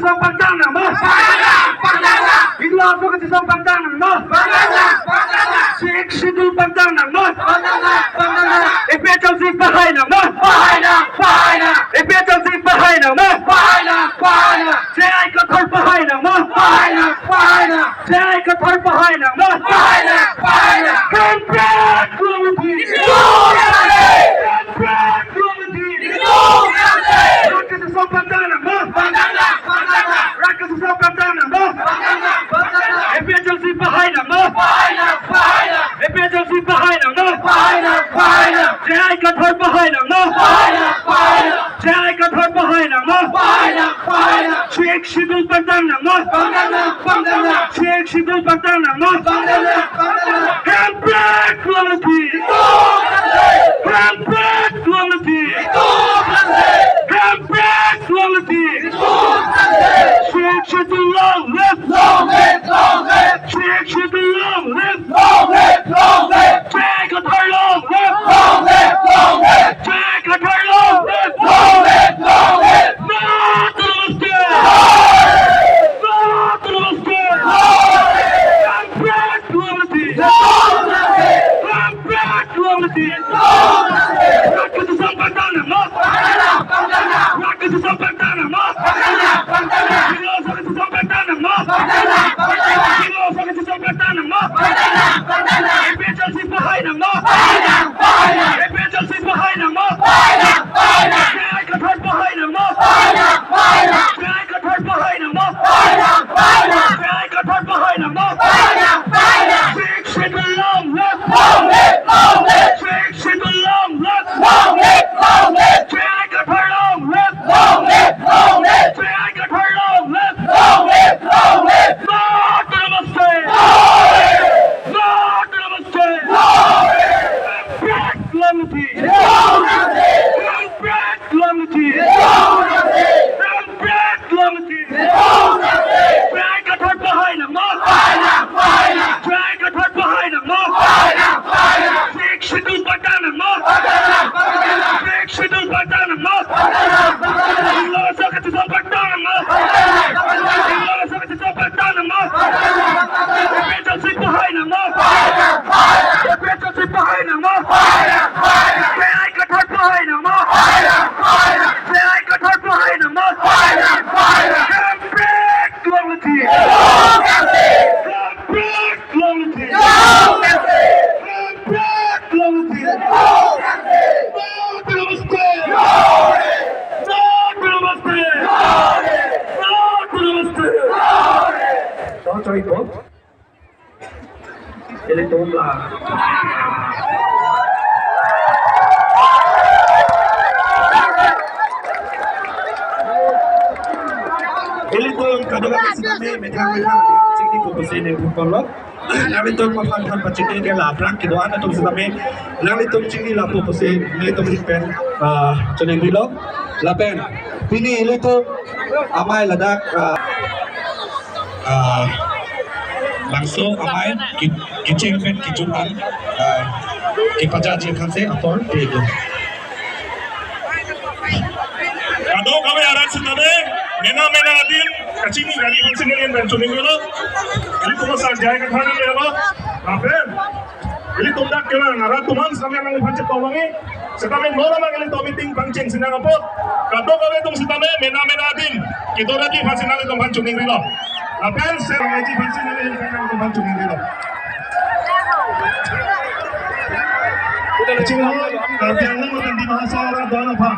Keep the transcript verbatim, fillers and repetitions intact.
Song pangtang nangma? Pangtang, pangtang. Inglong aso kachisong pangtang nangma? Pangtang, pangtang. Sixth Schedule pangtang nangma? Pangtang, pangtang. A P H L C pahai nangma? Pahai nang, pahai nang. A P H L C pahai nangma? Pahai nang, pahai nang. J I Kathar pahai nangma? Pahai nang, pahai nang. J I Kathar pahai nangma? Pahai nang, pahai nang. Hemprek Guwahati. Guwahati. Hemprek Guwahati. Guwahati. Rat kachisong pangtang nangma? Pangtang nang, pangtang nang. Rat kachisong pangtang nangma? Pangtang nang, pangtang nang. A P H L C pahai nangma? Pahai nang, pahai nang. A P H L C pahai nangma? Pahai nang, pahai nang. J I Kathar pahai nangma? Pahai nang, pahai nang. J I Kathar pahai nangma? Pahai nang, pahai nang. Sixth Schedule pangtang nangma? Pangtang nang, pangtang nang. Sixth Schedule pangtang nangma? Pangtang nang, pangtang nang. Hemprek Guwahati. Hemprek Guwahati. Hemprek Guwahati. Sixth Schedule long live. Long live, long live. Sixth Schedule long live. Long live, long live. J I Kathar long live. Long live, long live. J I Kathar long live. Long live, long live. No Autonomous State. No Autonomous State. Hemprek Guwahati. Hemprek Guwahati. Rat kachisong pangtang nangma? Rat kachisong pangtang nangma? Inglong aso kachisong pangtang nangma? Inglong aso kachisong pangtang nangma? A P H L C pahai nangma? A P H L C pahai nangma? J I Kathar pahai nangma? J I Kathar pahai nangma? J I Kathar pahai nangma? Sixth Schedule long live. Long live, long live. Sixth Schedule long live. Long live, long live. J I Kathar long live. Long live, long live. J I Kathar long live. Long live, long live. No Autonomous State. No Autonomous State. Hemprek Guwahati. Hemprek Guwahati. Hemprek Guwahati. J I Kathar pahai nangma? J I Kathar pahai nangma? Sixth Schedule pangtang nangma? Sixth Schedule pangtang nangma? Inglong aso kachisong pangtang nangma? Inglong aso kachisong pangtang nangma? A P H L C pahai nangma? A P H L C pahai nangma? J I Kathar pahai nangma? J I Kathar pahai nangma? Hemprek Guwahati. Hemprek Guwahati. Hemprek Guwahati. No Autonomous State. No Autonomous State. No Autonomous State. Don't join vote. Ilitum la. Ilitum kadokave sitame methang methang chingni pusi ningpon lo. Nanglitum aphan aphan pachini ke la aphrang kedo-an atum sitame nanglitum chingni lapu pusi nelitum pen, ah, choningri lo. Lapen pini ilitum amei ladak, ah, ah, bangso amei ki-, kecheng pen kejut an, ah, kepajaji aphansi apor pe-iklo. Kadokave arat sitame mena mena adim kachini gari aphansi nelitum pen choningri lo. Ilitum asar J I Kathar nang lo. Lapen ilitum dak kelang arat atum an sitame nangliphan chetong longji. Sitame non amat ilitum meeting pangcheng sinang apot kadokave atum sitame mena mena adim kedoraji aphansi nanglitum aphan choningri lo. Lapen sir Aji aphansi nanglitum aphan choningri lo. Kachinghon Karbi Anglong lapen Dima Hasao arat do-an aphan.